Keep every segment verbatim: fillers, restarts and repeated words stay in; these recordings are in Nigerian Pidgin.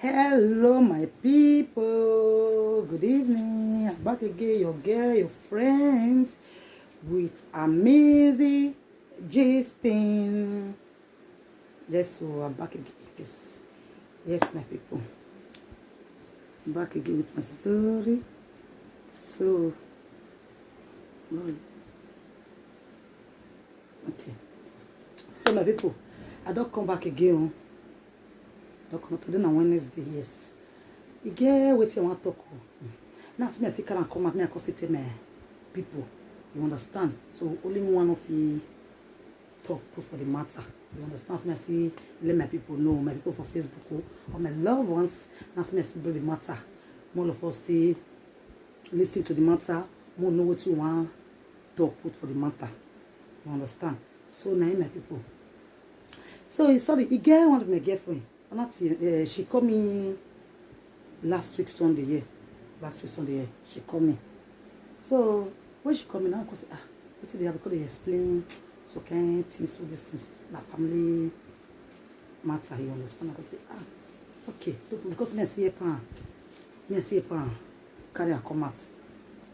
Hello, my people. Good evening. I'm back again, your girl, your friend, with amazing gisting. Yes, so I'm back again. Yes, yes, my people. I'm back again with my story. So, oh, okay. So, my people, I don't come back again. Oh. Don't come today na Wednesday, yes. You get wetin I wan talk. Oh. Now, see me, I still carry am come out. Me, I come still tell my people. You understand? So, only me one of you talk put for the matter. You understand? So, me, I still let my people know, my people for Facebook, oh, or my loved ones. Now, see me, I still bring the matter. More of us still listen to the matter. More know what you want talk put for the matter. You understand? So, now, my people. So, sorry, he get one of my girlfriend. Not, uh, she called me last week Sunday, yeah. Last week Sunday, yeah. She called me. So, when she called me now, I say, ah, what did they have? Because they explain so kind things, so these things. Na family matter, you understand? I go say, ah, okay. Because me, I see a pan. Me, I see a pan. Carry her come out.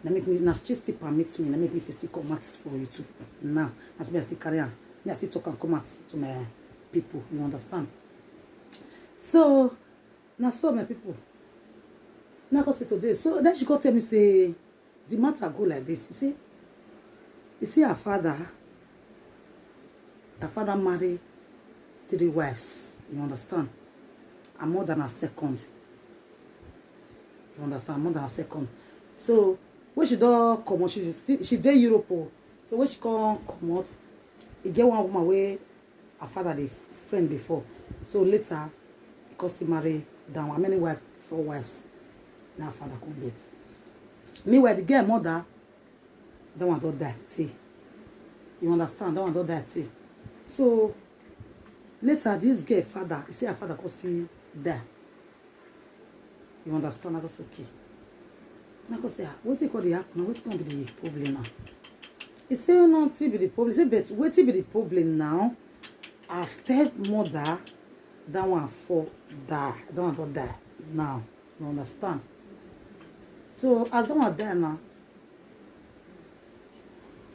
Now make me, now she still permit me. Now make me fit still come out for YouTube. Now, as me, I still carry her. Me, I still talk and come out to my people. You understand? So, now so my people. Now go say today. So then she go tell me say the matter go like this. You see, you see her father. Her father marry three wives. You understand? Her mother na second. You understand? Her mother na second. So when she don comot, she still she dey Europe. Oh. So when she come comot, e get one woman wey her father dey friend before. So later, he come still marry that one. How many wives? Four wives. Now her father come get. Meanwhile, the girl mother, that one don die tey. You understand? That one don die tey. So later, this girl father, he say her father come still die. You understand? I go say, okay. I go say, ah, wetin come dey happen now? Wetin come be the problem now? He say nothing be the problem. He say, but wetin be the problem now? Her stepmother, that one for die. That one don die now. You understand? So as that one die now,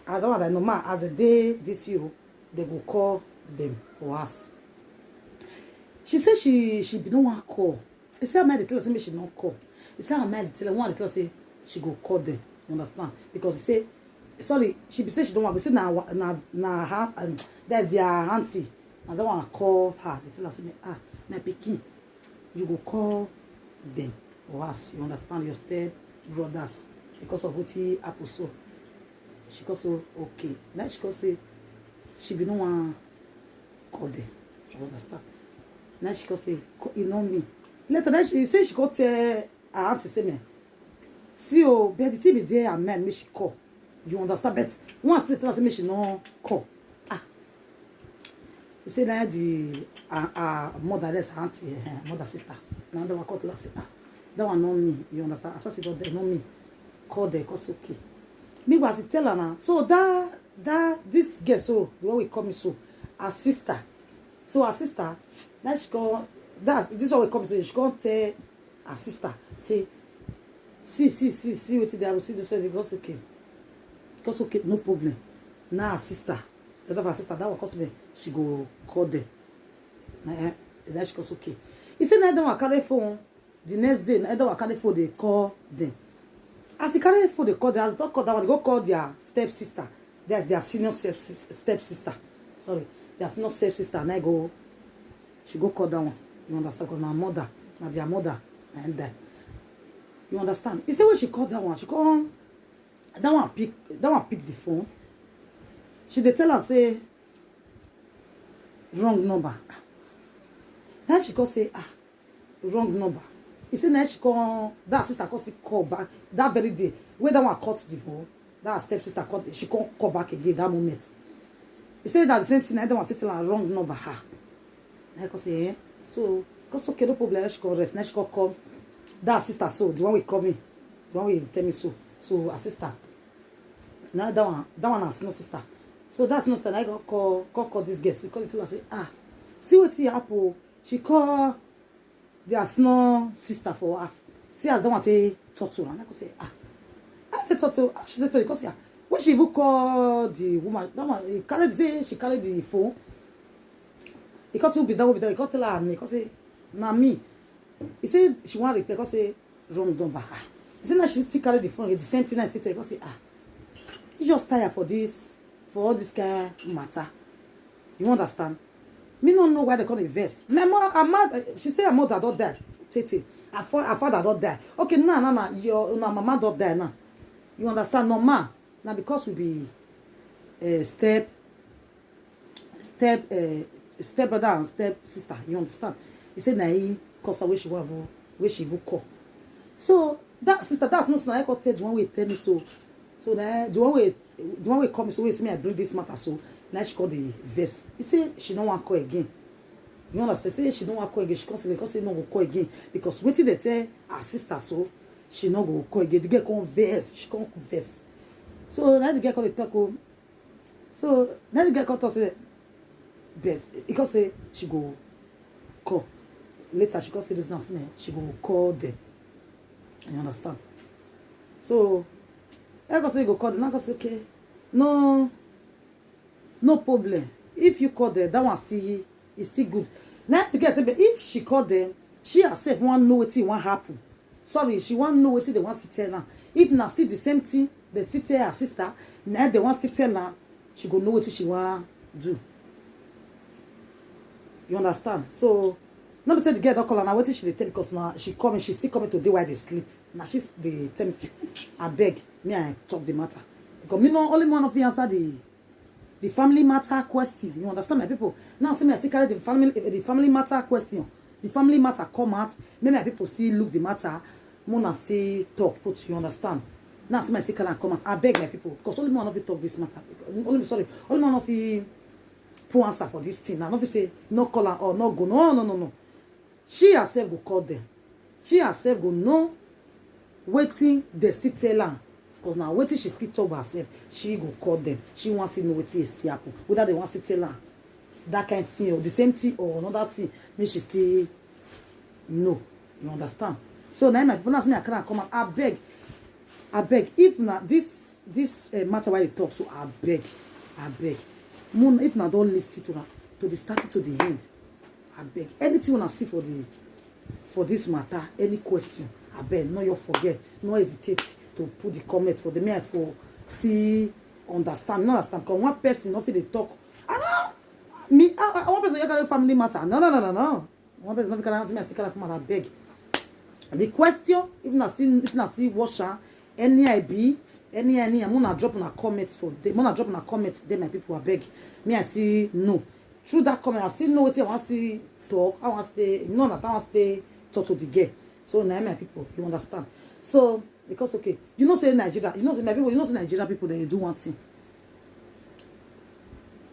as that one die, no matter as the day this year, they go call them for us. She say she she be no one call. He say, "Am I dey tell her say make she no call?" He say, "Am I dey tell her?" One dey tell her say she go call them. You understand? Because he say, sorry, she be say she don't want. He say na wa- na na her um, that's their auntie. Na that one call her. They tell her say, "Ah, my pikin, you go call them for us. You understand your step brothers because of what he happen so." She go so okay. Now she go say she be no one call them. You understand? Now she go say, "Co- you know me." Later, then she say she go tell her auntie say, "Me, see, oh, but the thing be there, and man, me she call." You understand? But once they tell her say me she no call. Ah, you say now the uh, uh, mother, that's auntie, uh, mother sister. Now that one call to her say, ah, that one know me. You understand? As I say, God, they know me. Call them, cause okay. Meanwhile, she tell her now. So that that this girl, so the one we call me so, her sister. So her sister, now she go that this one we call me so she go tell her sister say, see see see see wetin dey happen, see this one, because okay, because okay, no problem. Now her sister, the other her sister, that one cause me she go call them. Na eh, then she cause okay. He say na that one carry phone. The next day na that one carry phone dey call them. As he carry phone dey call them, as he don call that one, he go call their stepsister. That's their senior step stepsister. Sorry, their senior stepsister. Na go she go call that one. You understand? Because na mother, na their mother, na him die. You understand? He say when she call that one, she call that one pick that one pick the phone. She dey tell her say wrong number. Then she go say ah wrong number. He say na she come that sister come still call back that very day. When that one cut the phone, that stepsister cut she come call back again that moment. He say that the same thing, na that one still tell her wrong number. Ha. Na I come say eh. So come say okay, no problem. She come rest. Now she come call that sister, so the one we call me, the one we tell me so. So her sister. Now that one, that one has no sister. So that's no sister. I go call call call this girl. So he call it to her say ah, see what he happen. She call their small sister for us. See as that one take talk to her. And I go say, ah, I take talk to her. She say, talk to her. When she even call the woman, that one, he carry the, say she carry the phone. He come say, who be that, who be that? He come tell her her name. He come say, na me. He say she wan reply. He come say, wrong number. Ah. He say now she still carry the phone. The same thing I still tell. He come say, ah, you just tire for this, for all this kind matter. You understand? Me no know why they call it vex. My mom, her mother, she say her mother don die. Tete, her, fa- her father don die. Okay, now, now, now, your, una mama don die now. You understand? No, ma. Now because we be uh, step, step, uh, step brother and step sister. You understand? He say na he cause her where she want, where she even call. So that sister, that's not like I tell the one way tell me so. So now the one way, the one way come so we see me I bring this matter so now she call the vex. He say she no wan call again. You understand? Say she no wan call again. She come say because say no go call again because wetin they tell her sister so she no go call again. The girl come vex. She come vex. So now the girl come dey talk oh. So now the girl come talk say, but he come say she go call. Later she come say this now say she go call them. You understand? So I go say go call them. I go say okay, no, no problem. If you call them, that one still is still good. Now the girl say, but if she call them, she herself wan know wetin wan happen. Sorry, she wan know wetin they wan still tell her. If na still the same thing, they still tell her sister. Now they wan still tell her. She go know wetin she wan do. You understand? So no be say the girl don call her na wetin she dey tell because na she coming, she still coming today while they sleep. Na she dey tell me say, abeg, me I talk the matter because me no only one of you answer the the family matter question. You understand, my people? Now see me I still carry the family the family matter question, the family matter come out. Make my people still look the matter. Mona still talk put, you understand? Now see me I still carry am come out. Abeg, my people, because only me one of you talk this matter. Only me, sorry, only me one of you put answer for this thing. I no fit say no call am or no go. No, no, no, no. She herself go call them. She herself go know wetin they still tell am. Because now wetin she still talk by herself, she go call them. She wan still know wetin still happen. Whether they wan still tell am that kind thing or the same thing or another thing, make she still know. You understand? So now my people, now me I carry am come out. Abeg, abeg, if na this this uh, matter why you talk so, abeg, abeg, Moon, if na don listen to na to the starting to the end, abeg, anything una see for the for this matter, any question, abeg, no you forget, no hesitate to put the comment for the me I for still understand, no understand. Because one person no fit dey talk. I know me, I, I, one person you carry family matter. No, no, no, no, no. One person no fit carry answer me. I still carry come out. Abeg. The question, if na still if na still watch am, any I be, any any, I'm gonna drop una comment for them. Gonna drop una comment there, my people. Abeg. Me I still know. Through that comment, I still know wetin I wan still talk. I wan stay, you know, understand, I wan stay talk to the girl. So now, my people, you understand. So because okay, you know say Nigeria, you know say my people, you know say Nigeria people they do one thing.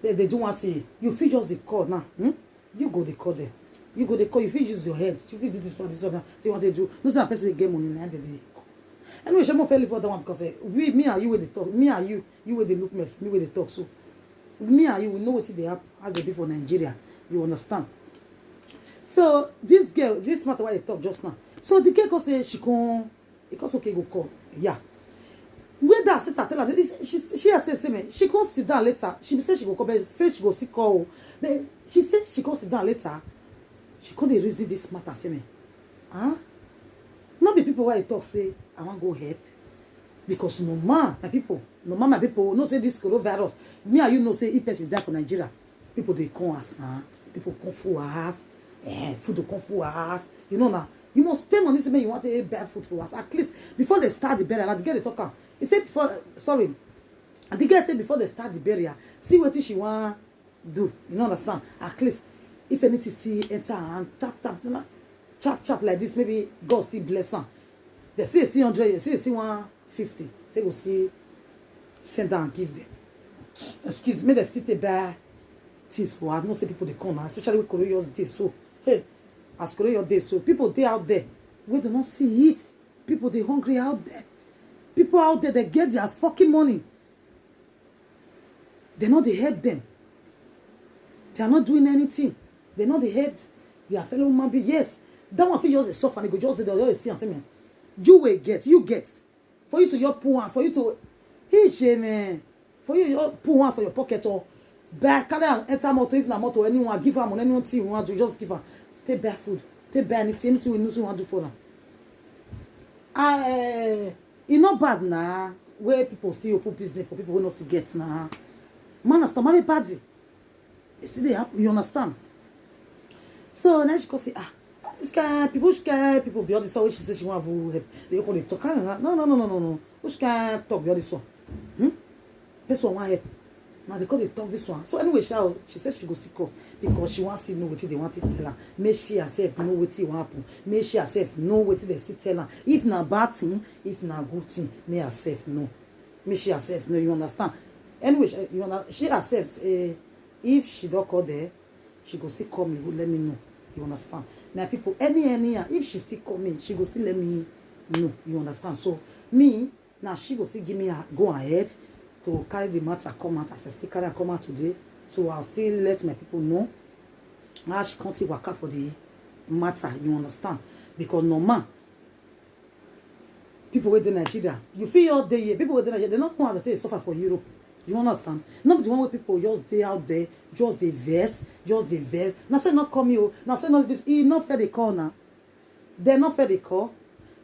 They, they do one thing. You fit just dey call now. Hmm? You go dey call them. You go dey call. You fit use your head. You fit do this one, this one. Now. Say you want to do. No say na person wey get money na dem dey call. Anyway, shey mo fit leave other one because eh, we, me and you wey dey talk. Me and you, you wey dey look me, me wey dey talk. So me and you, we know wetin dey happen as dey be for Nigeria. You understand? So this girl, this matter why I talk just now. So the girl come say she come, because okay go call, yeah. Where that sister tell her, this- she she herself say me, she come sit down later. She be say she go come, but say she go still call. But she say she come sit down later. She come dey reason this matter say me, huh? No be people why you talk say I wan go help. Because no man, my people, no man, my people, no say this coronavirus. Me and you know say if person die for Nigeria, people dey come house now. People come full house. Eh, food dey come full house. You know now, you must spend money say make you want to buy food for us. At least before they start the burial, like the girl dey talk am. He say before, sorry, the girl say before they start the burial, see wetin she wan do. You no understand? At least if anything still enter her hand, tap tap, na chap chap like this, maybe God still bless am. They say see hundred, you say see one fifty, say go see send am give them. Excuse me, they still take buy things for her. No say people dey come now, especially with Korean day so. Hey, as Korean day so, people dey out there wey do not see it. People dey hungry out there. People out there, they get their fucking money. They no dey help them. They are not doing anything. They no dey help their fellow human being. Yes, That one fit just dey suffer and e go just dey there, just dey see am say, "Man, you wey get, you get." For you to just pull one, for you to, he shame, man. For you just pull one for your pocket or buy, carry am enter motor, if na motor, anyone, give am on anything you want to, just give am. Take buy food, take buy anything, anything we know say you want to do for am. Ah, eh, e no bad na, where people still open business for people wey no still get na. Man, as normal body, e still dey happen, you understand? So now she go say, "Ah, all this kind people, which kind people be all this one wey she say she wan even help?" They go dey talk, "Ah, no, no, no, no, no, no. Which kind talk be all this one? Hmm? Person wan help. Now they go dey talk this one." So anyway, sha o, she said she go still call because she wan still know wetin they want to tell her. Make she herself know wetin wan happen. Make she herself know wetin they still tell her. If na bad thing, if na good thing, make herself know. Make she herself know, you understand? Anyway, she, you understand? She herself, eh, if she don call there, she go still call me, go let me know. You understand? My people, any, any, ah, if she still call me, she go still let me know. You understand? So me, now she go still give me a go ahead to carry the matter come out as I still carry her come out today. So I'll still let my people know how she come take waka for the matter. You understand? Because no man, people wey dey Nigeria, you fit all dey here. People wey dey Nigeria, they no know how they take suffer for Europe. You understand? Not the one wey people just dey out there, just dey vex, just dey vex. Na say no call me o, na say no this. E no fair they call now. They no fair they call.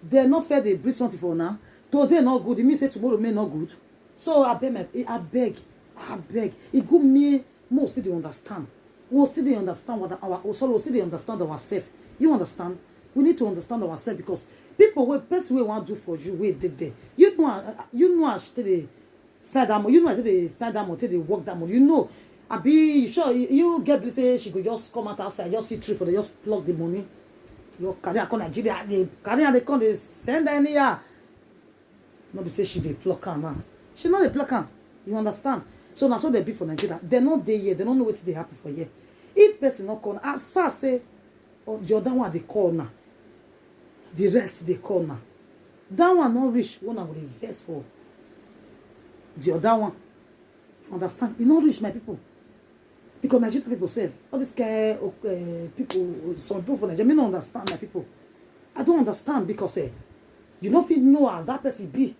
They no fair they bring something for now. Today not good. It means say tomorrow may not good. So I beg, my, I beg, I beg. It good me most still dey understand. We still dey understand what our, oh, sorry, we still dey understand ourselves. You understand? We need to understand ourselves because people wey, person wey wan do for you, wey dey there, you know, uh, you know as she take dey find that money. You know as she take dey find that money, take dey work that money. You know, abi you sure you, you get believe say she go just come out outside, just see tree for there, just pluck the money. You carry her come Nigeria, they carry her, they come, they send her anyhow. No be say she dey pluck am now. She no dey pluck am. You understand? So na so they be for Nigeria. They no dey here. They no know wetin dey happen for here. If person no come, as far say, oh, the other one dey call now, the rest dey call now. That one no reach. One go dey vex for the other one. You understand? E no reach, my people. Because Nigerian people sef, all this kind of, eh, people, some people for Nigeria, me no understand, my people. I don't understand because, eh, you no fit know as that person be.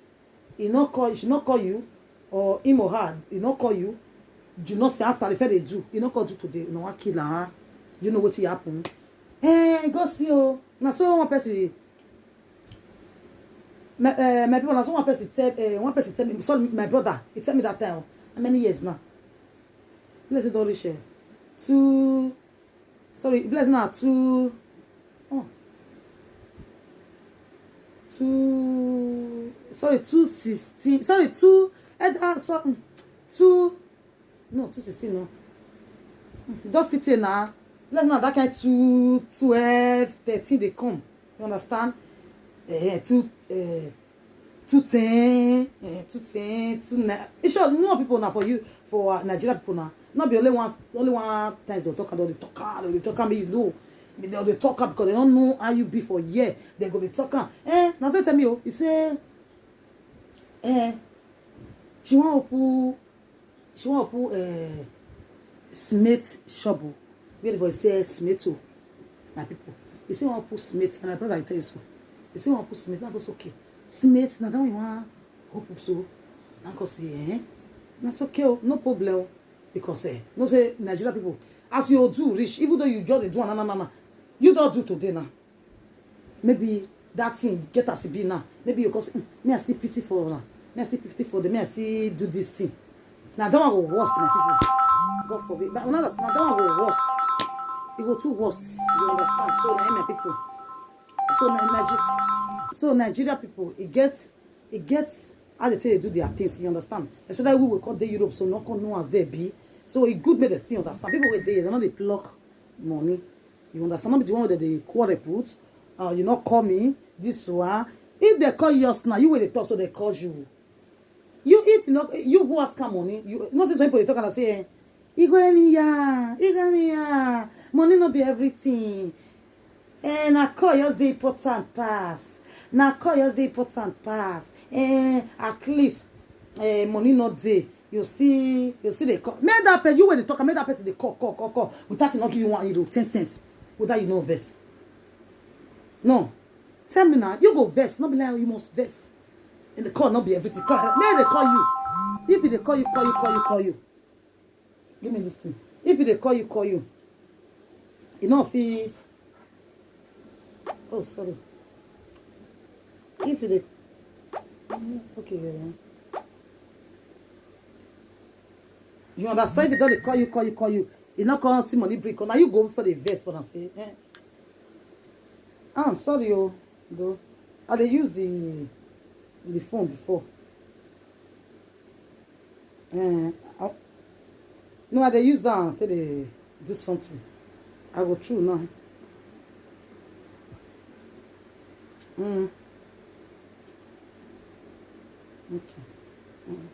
He no call, she no call you, or him or her, he no call you. You no say after the fair they do, he no call you today, no one kill her. You know wetin happen? Eh, go see o. Na so one person, my, eh, my people, na so one person tell, eh, one person tell me, sorry, my brother, he tell me that time. How many years now? Let's say don reach, eh, two, sorry, bless now, two, oh, two, sorry, two sixteen, sorry, two, eh, ah, so, mm, two, no, two sixteen, no. Mm, just sit here now. Bless now, that kind two, twelve, thirteen, they come. You understand? Eh, eh, two, eh, two ten, eh, two ten, two nine. In short, no people now for you, for, uh, Nigeria people now. Not be only one, only one times they'll talk, they'll talk, they'll talk, me, you know. They'll talk because they don't know how you be for year. They go be talking. Eh, now say tell me, oh, you say, eh, she want to, she wan open, eh, cement shop o, where the boy sell cement o, my people. He say wan open cement, na my brother I tell you so. He say wan open cement, na go say okay. Cement, na that one you wan open so? Na go say, eh? Na say okay o, no problem o. Because, eh, no say Nigeria people, as you do reach, even though you just dey do am na, na, na, na, you don do today now. Maybe that thing get as e be now. Maybe you go say, "Mm, me I still pity for una. Me I still pity for them. Me I still do this thing." Now that one go worst, my people. God forbid. But another, now that one go worst. It go too worst. You understand? So now, my people. So now, Nigeria, so Nigeria people, it gets, it gets how they tell you do their things. You understand? Especially we will call the Europe, so no come know as they be. So it good make they still understand. People wey dey, they no dey pluck money. You understand? Not be the one that they quarrel put. Uh, you not call me this one. If they call you now, you will talk, so they call you. You, if you not, you who ask her money, you not say some people they talk and say, eh, "Igwe Emiya, Igwe Emiya, money not be everything." Eh, na call just dey important pass. Na call just dey important pass. Eh, at least, eh, money not dey. You still, you still dey call. Make that person, you when they talk, make that person they call, call, call, call. Without you not give you one euro, ten cents. Without you no vex. No. Tell me now. You go vex. Not be like you must vex. And the call not be everything. Call, may they call you. If they call you, call you, call you, call you. Give me this thing. If they call you, call you. You know, if he... Oh, sorry. If they... Okay, yeah, yeah. You understand? If they don't call you, call you, call you. You not call see money break. Now you go for the vest for us. Eh? Eh. Ah, sorry, oh, though. I dey use the the phone before. Eh, I, no, I dey use am take dey do something. I go through now. Mm. Okay. Mm.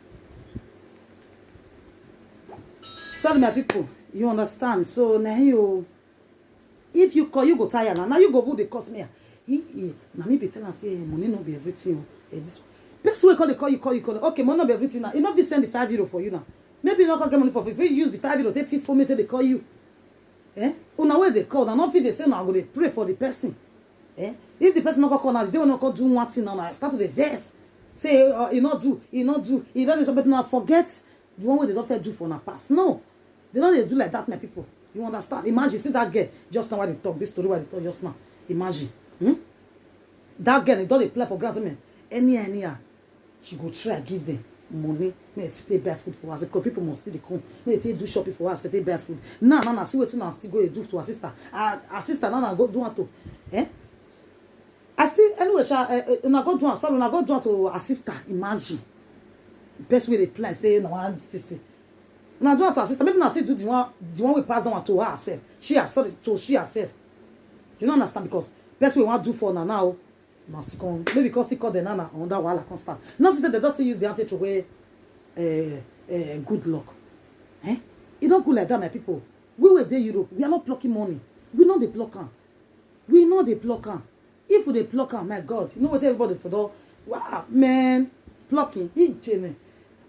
Sorry, my people. You understand? So now you, if you call, you go tire now. Now you go who they cost me. He, he, now me be tell am say, "Eh, money no be everything. Oh. Eh, this person will call, they call you, call you, call you. Okay, money no be everything now. You know, if you send the five euro for you now. Maybe you not gonna get money for. If you use the five euro, take fit for me till they call you. Eh? Una where they call, now not fit they say now I go dey pray for the person. Eh? If the person not call now, the day when not call do one thing now, I start to the verse. Say, uh, he not do, he not do, he don't do something now. Forget the one way they don't fair do for now pass. No, they don't dey do like that, my people. You understand? Imagine, see that girl just now while they talk this story while they talk just now. Imagine, hmm? That girl, they don't dey play for ground. Say, man, any anyhow, she go try give them money. May they stay buy food for us because people must still dey come. May they take do shopping for us, take buy food. Now, now, now, see what now still go dey do to her sister. Her, her sister now, now go do one to, eh? I still anyway, sha, uh, uh, una go do am, sorry, una go do am to her sister. Imagine. Best way they plan, say no one this thing. Una do am to her sister. Maybe una still do the one, the one we pass down to her herself. She herself, to she herself. You don't understand because best way want do for now now. Must come. Maybe because he call the nana on that while I can start. No, she said they don't still use the auntie to wear uh, uh, good luck. Eh? It don't go like that, my people. We were there Europe. We are not plucking money. We know they pluck am. We know they pluck am. If we dey pluck am, my God, you know what everybody for the wow, man, plucking, he jene.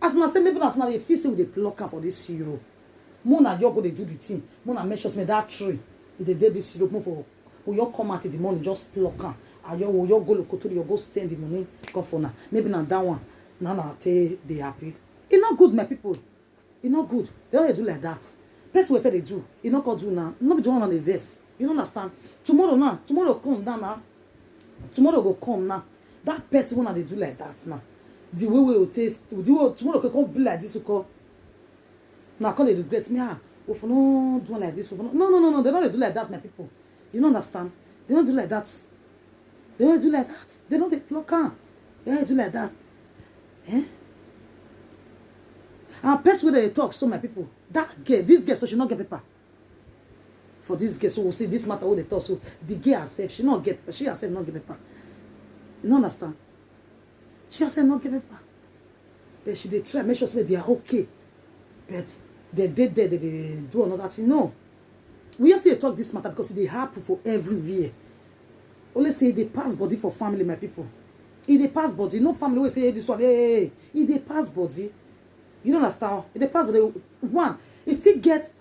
As una say, maybe as una dey feel say we dey pluck am for this Europe. Mona, you go dey do the thing. Mona, make sure say that tree, if they dey this Europe, move for we all come out in the morning, just pluck am. And you will go look to you go send the money come for now. Maybe now that one, now now they they happy. It's not good, my people. E no good. They don't do like that. Person wey fair dey do, e no come do now. No be the one on the verse. You don't understand. Tomorrow now, tomorrow come down now. Tomorrow go come now. That person wey dey do like that now. The way we will taste, the way tomorrow can come be like this, you call. Now come dey regret me. Ah, if no do like this, if no, no, no, no, no. They don't do like that, my people. You don't understand. They don't do like that. They don't do like that. They don't dey pluck am. They don't do like that. Eh? And person wey dey talk so, my people, that girl, this girl, so she not get paper. For this girl, so we see this matter wey they talk so, the girl herself, she not get, she herself not get paper. You don't understand? She herself not get paper. But she dey try make sure say they are okay. But they dey there, they dey do another thing. No. We just dey talk this matter because e dey happen for everywhere. Only say e dey pass body for family, my people. E dey pass body. No family wey say, "Hey, this one, hey, hey, hey." E dey pass body. You don't understand? E dey pass body. One, e still get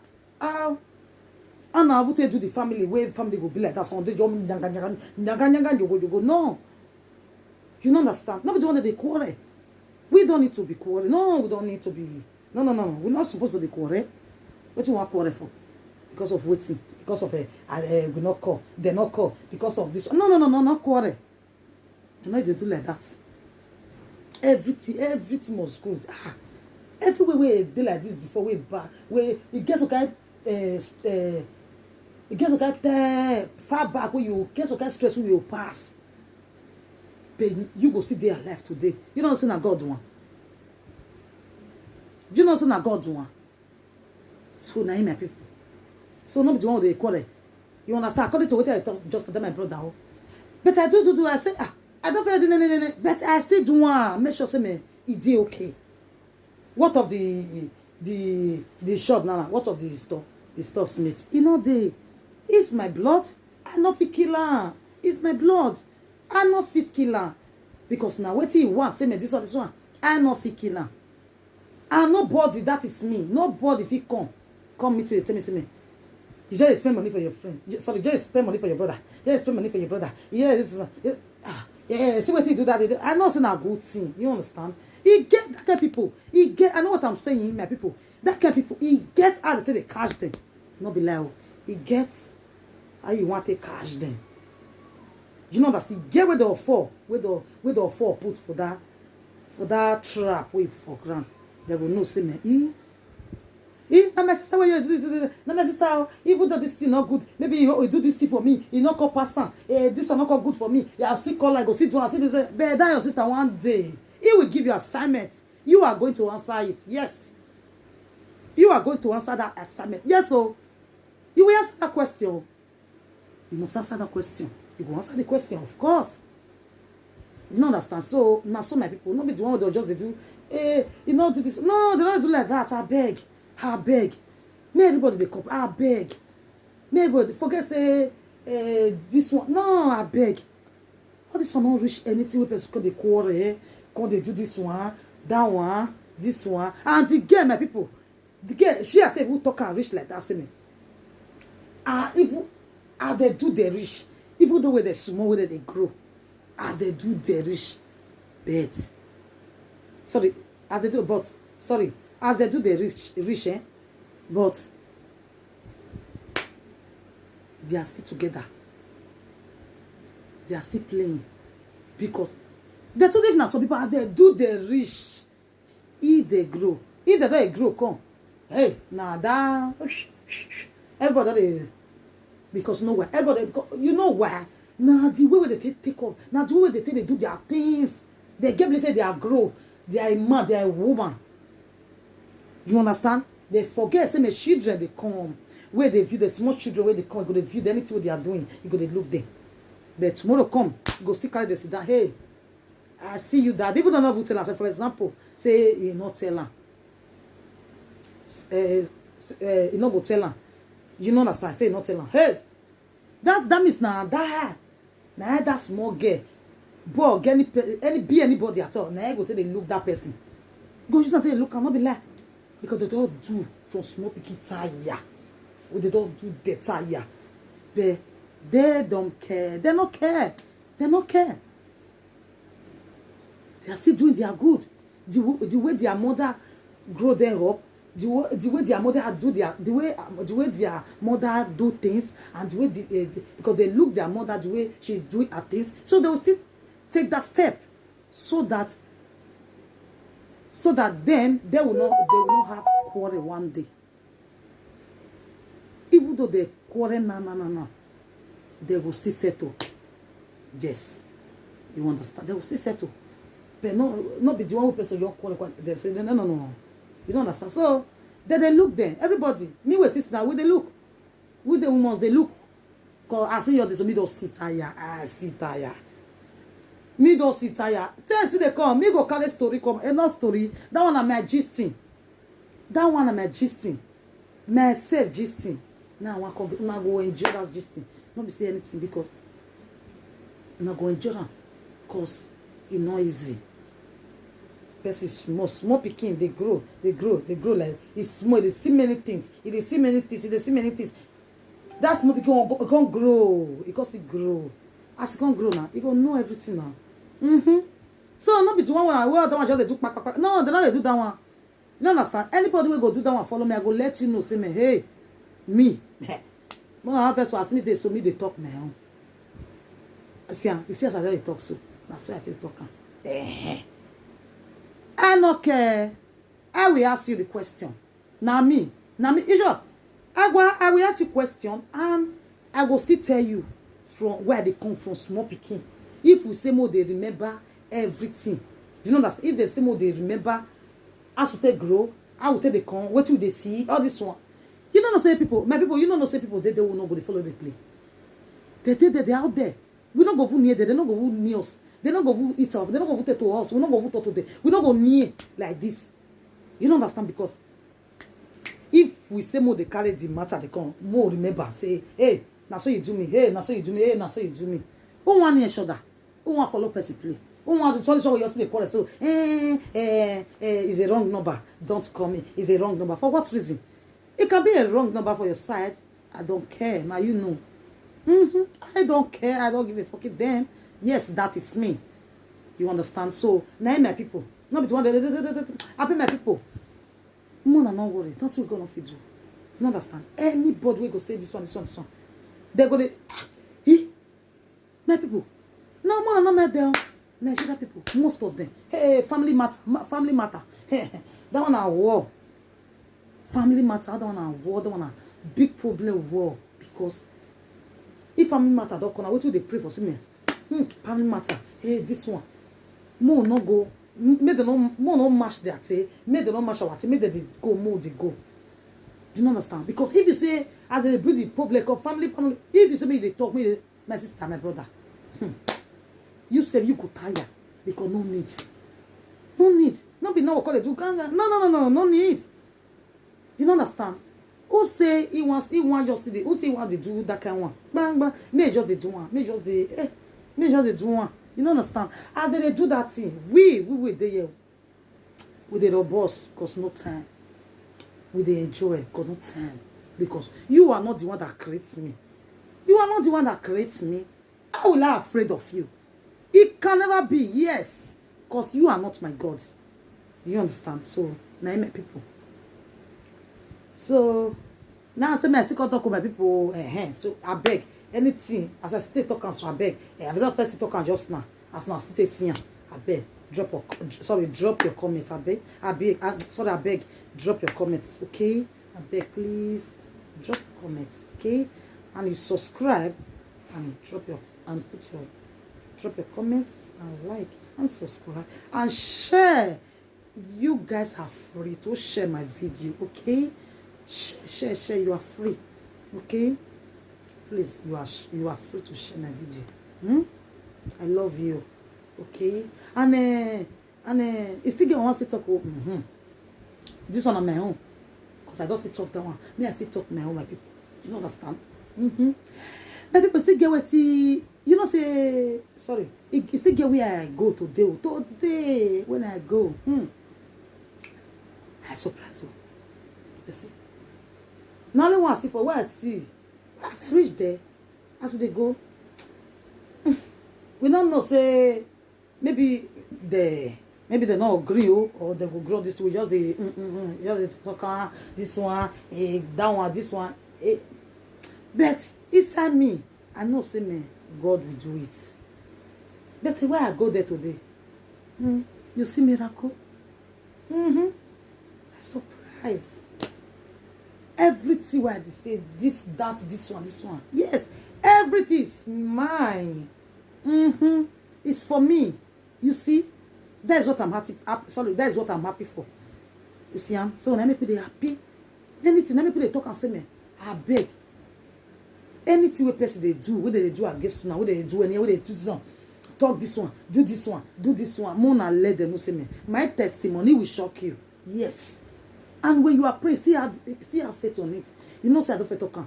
how, how na how to do the family wey family go be like that. Some dey just nyaga, nyaga, nyaga, nyaga, yogo, yogo. No. You don't understand? No be the one that they quarrel. We don't need to be quarrel. No, we don't need to be. No, no, no, no. We're not supposed to be quarrel. What you want quarrel for? Because of waiting. Because of, eh, uh, uh, we not call. They not call. Because of this. No, no, no, no, not quarrel. You know, they do like that. Everything, everything was good. Ah, everywhere we dey like this before, we back. We, you get some kind, uh, uh, you get some kind, uh, far back where you get some kind stress where you pass. But you go still dey alive today. You don't say na God one. You don't say na God one. So na him, my people. So no be the one wey dey quarrel. You understand? According to what I talk, just tell my brother. Oh. But I do, do, do. I say, ah, I don't feel the, but I still do one. Make sure say me, e dey okay. What of the the the shop now? What of the store? The stuff Smith. You know they, it's my blood. I no fit kill her. It's my blood. I no fit kill her. Because now what he want, say me this one, this one. I no fit kill her. And nobody, that is me. Nobody fit come, come meet me, tell me, say me. You just spend money for your friend. You- Sorry, just spend money for your brother. You just spend money for your brother. Yeah, this is a, yeah, ah, yeah. See what he do that. He do. I know it's not a good thing. You understand? He get that kind of people. He get. I know what I'm saying, my people. That kind of people. He gets how they take they catch them. Not be lie. Oh. He gets how you want to catch them. You know that he get where they fall, where they where they fall put for that for that trap way for grant. They will know say man. He Eh, na my sister wey you do this, this, this. Na my sister oh, even though this thing not good, maybe you, you do this thing for me, you not call pass am. Eh, this one not call good for me. Yeah, I still call, I go see do, I see this. Eh, but that your sister one day, he will give you assignment. You are going to answer it. Yes. You are going to answer that assignment. Yes, so you will answer that question. You must answer that question. You go answer the question, of course. You no understand? So na so my people, no be the one wey dey just dey do, eh, you no do this. No, they don't do like that. I beg, I beg. May everybody dey complain. I beg. May everybody forget say, eh, this one. No, I beg. All this one no reach anything wey person come dey quarrel, eh? Come dey do this one, that one, this one. And the girl, my people, the girl, she herself who talk and reach like that, say me. Ah, even as they do, they reach. Even though where they small, where they grow, as they do, they reach. But sorry, as they do, but sorry, as they do, they reach, reach, eh? But they are still together. They are still playing because they told even some people as they do, they reach. If they grow, if they don't grow, come. Hey, now that everybody they because no why everybody you know why now the way they take take off now the way they take they do their things they get blessed they are grow they are a man they are a woman. You understand? They forget say my children they come where they view the small children where they come go they view anything what they are doing you go they look them. But tomorrow come you go still carry the sit down hey I see you that even though not tell am say for example say he not tell am eh eh he no go tell am you no understand say he no tell am hey that that means na that na that small girl boy or any pe- any be anybody at all na he go take dey look that person go use am take dey look am no be lie because they don do from small pikin tire they don do the tire but they don care they no care they no care they are still doing their good the, w- the way their mother grow them up the, w- the way their mother do their the way uh, the way their mother do things and the way the, uh, the because they look their mother the way she's doing her things so they will still take that step so that so that them they will not they will not have quarrel one day even though they quarrel na na na na they go still settle yes you understand they go still settle but no no be the one wey person just quarrel quarrel they say no no no no you don't understand so they dey look them everybody me wey sit down we dey look we dey we must dey look cause as me your dey so me don see tire I see tire me don see tire tell still dey come me go carry story come enough story that one na my gist thing that one na my gist thing myself gist thing now I wan come una go enjoy that gist thing no be say anything because una go enjoy am cause e no easy person small small pikin dey grow dey grow dey grow like e small e dey see many things e dey see many things e dey see many things that small pikin wan go come grow e come still grow as e come grow now e go know everything now mm-hmm. So no be the one wey wey other one just dey do kpakpakpa no dem no dey do that one you no understand anybody wey go do that one follow me I go let you know say me hey me when I have person as me dey so me dey talk my own see am you see as I just dey talk so na so I take talk am eh I no care I will ask you the question na me na me you sure I go I will ask you question and I go still tell you from where I dey come from small pikin if we say mo dey remember everything you know that if they say mo dey remember as we take grow how we take dey come wetin we dey see all this one you no know say people my people you no know say people dey there we no go dey follow dey play they dey there they out there we no go even near them they no go even near us they no go even eat off they no go even take to us we no go even talk to them we no go near like this you no understand because if we say mo dey carry the matter dey come mo remember say hey na so you do me hey na so you do me hey na so you do me who wan near shoulder who wan follow person play who wan do sorry sorry you still dey quarrel so eh eh eh is a wrong number don't call me is a wrong number for what reason it can be a wrong number for your side I don't care. Now you know. Mm-hmm. I don't care. I don't give a fucking damn. Yes, that is me. You understand? So, now my people. Not be the one that I pay my people. Mona, no worry. Don't you gonna fit do. You understand? Anybody will go say this one, this one, this one. They're gonna. Ah, he, my people. No, Mona, no matter them. Nigeria people, most of them. Hey, family matter, ma- family matter. Hey, that one a war. Family matter, that one a war, that one a big problem war. Because if family matter don't come, what do they pray for? See me, hmm, family matter. Hey, this one, more no go. Make them no more no match their thing. Make them no match our thing. Make them dey go more they go. Do you understand? Because if you say as they bring the public of family, family, if you say me they talk me, my sister, my brother, hmm, you say you go tire because no need, no need. No be now we call it do ganga. No, no, no, no, no need. You don't understand? Who say he wants, he want just the, who say he want to do that kind one? Bang, bang. May just they do one. May just they, eh, may just they do one. You don't understand? As they, they do that thing, we, we will there. We dey robust because no time. We dey enjoy because no time. Because you are not the one that creates me. You are not the one that creates me. How will I afraid of you? It can never be. Yes, because you are not my God. Do you understand? So, na my people. So, now say me I still come talk with my people. Eh, eh. So I beg anything as I still talk am so I beg. Eh, I don first talk am just now. As una still take see am, I beg drop a, sorry, drop your comment. I beg, I beg, I, sorry, I beg drop your comments, okay? I beg please drop your comments, okay? And you subscribe and drop your and put your drop your comments and like and subscribe and share. You guys are free to share my video, okay? Share, share, share. You are free, okay? Please, you are sh- you are free to share my video. Hmm? I love you, okay? And uh, and uh, you still get one still talk. Oh, mm-hmm. This one on my own, cause I don't still talk that one. Me, I still talk my own, my people. You don't understand? Mm-hmm. My people still get what you know say. Sorry, it, it still get where I go today. Oh, today when I go, hmm, I surprise you. You see, now only one I see for where I see. As I reach there, as we dey go, we don't know say maybe they maybe they not agree, oh, or they go grow this way. Just the mm, mm, mm, just the talk ah, this one, eh, that one, this one. Eh. But inside me, I know say me God will do it. But when I go there today, hmm, you see miracle. Mm-hmm. I surprise. Everything where they say this, that, this one, this one. Yes, everything is mine. Mm-hmm. It's for me. You see, that is what I'm happy. Sorry, that is what I'm happy for. You see, am so when I make me dey happy, anything, let me put the talk and say me, I beg. Anything wey person dey do, wey dey do against una, wey dey do any, wey dey do this one, talk this one, do this one, do this one. Mona let them know say me, my testimony will shock you. Yes. And when you are praying, still have still have faith on it. You know say I don't faith talk am.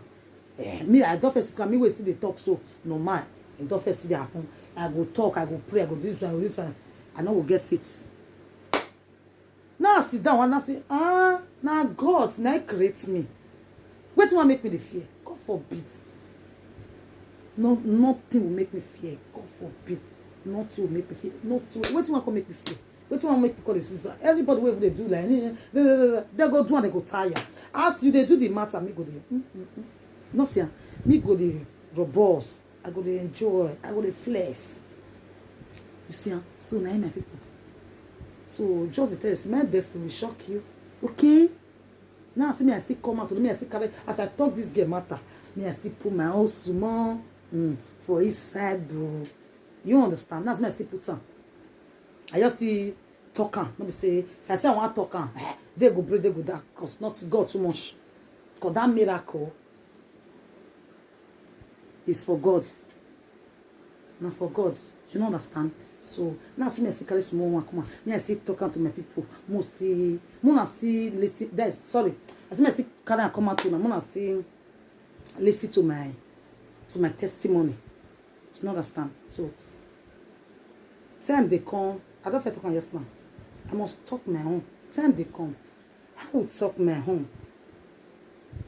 Eh, me I don't first come. Me wey still dey talk so no man. I don't first dey happen. I go talk. I go pray. I go do this one. I go do this one. I no go get faith. Now I sit down and I say, ah, now God now create me. Wetin wan make me dey fear? God forbid. No, nothing will make me fear. God forbid. Nothing will make me fear. Nothing. Wetin wan come make me fear? Wetin wan make me call the sister? Everybody wey dey do like eh, eh, eh, eh, they go do and they go tire. As you dey do the matter, me go dey. Mm, mm, mm. No see am. Me go dey robust. I go dey enjoy. I go dey flex. You see am? So na him my people. So just dey tell you, say my destiny will shock you. Okay? Now see me, I still come out. Me, I still carry. As I talk this girl matter, me, I still put my own small mm, for inside, bro. You understand? Now see me, I still put am. I just still talk am. No be say if I say I want talk am, eh, they go break, they go down. Cause not God too much. Cause that miracle is for God. Na for God. You no understand? So now see me, I still carry small one come out. Me, I still talk am to my people. Most still, Mona still listen. There's sorry. I see me, I still carry am come out to now. Mona still listen to my to my testimony. You no understand? So time they come. I don't feel talk am just now. I must talk my own. Time they come. I will talk my own.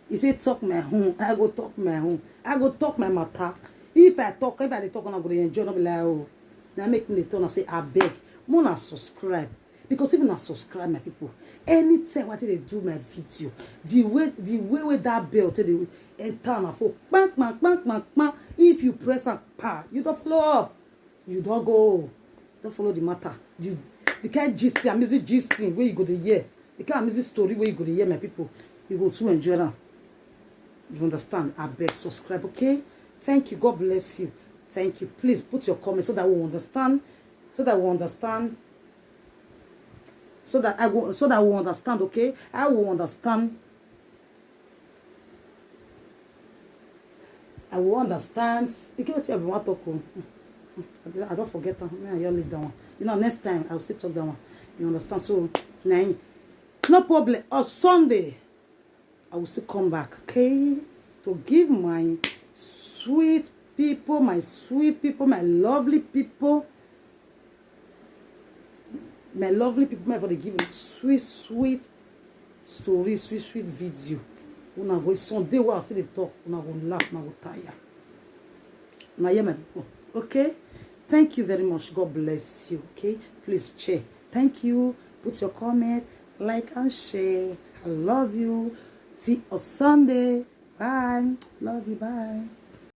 He say, "Talk my own, I go talk my own, I go talk my matter." If I talk, if I dey talk, una go dey enjoy, no be like, oh. Now make me dey tell una say, "Abeg, make una subscribe." Because if una subscribe, my people, anytime I take dey do my video, the way, the way wey that bell take dey enter una phone, kpang, kpang, kpang, kpang, kpang, if you press am, pa, you don follow up. You don go, don follow the matter. The, the kind gist, amazing gist thing wey you go dey hear, the kind amazing story wey you go dey hear, my people, you go too enjoy am. You understand? Abeg, subscribe, okay? Thank you. God bless you. Thank you. Please put your comment so that we understand, so that we understand, so that I go, so that we understand, okay? I will understand. I will understand. You get wetin I bin wan talk o. I don forget am. Make I just leave that one. You know, next time I will still talk that one. You understand? So, na him. No problem. On Sunday, I will still come back, okay? To give my sweet people, my sweet people, my lovely people, my lovely people, my for dey give una sweet, sweet story, sweet, sweet video. Una go, Sunday wey I still dey talk, una go laugh, una go tire. Una hear, my people? Okay? Thank you very much. God bless you, okay? Please share. Thank you. Put your comment, like and share. I love you. Till on Sunday. Bye. Love you. Bye.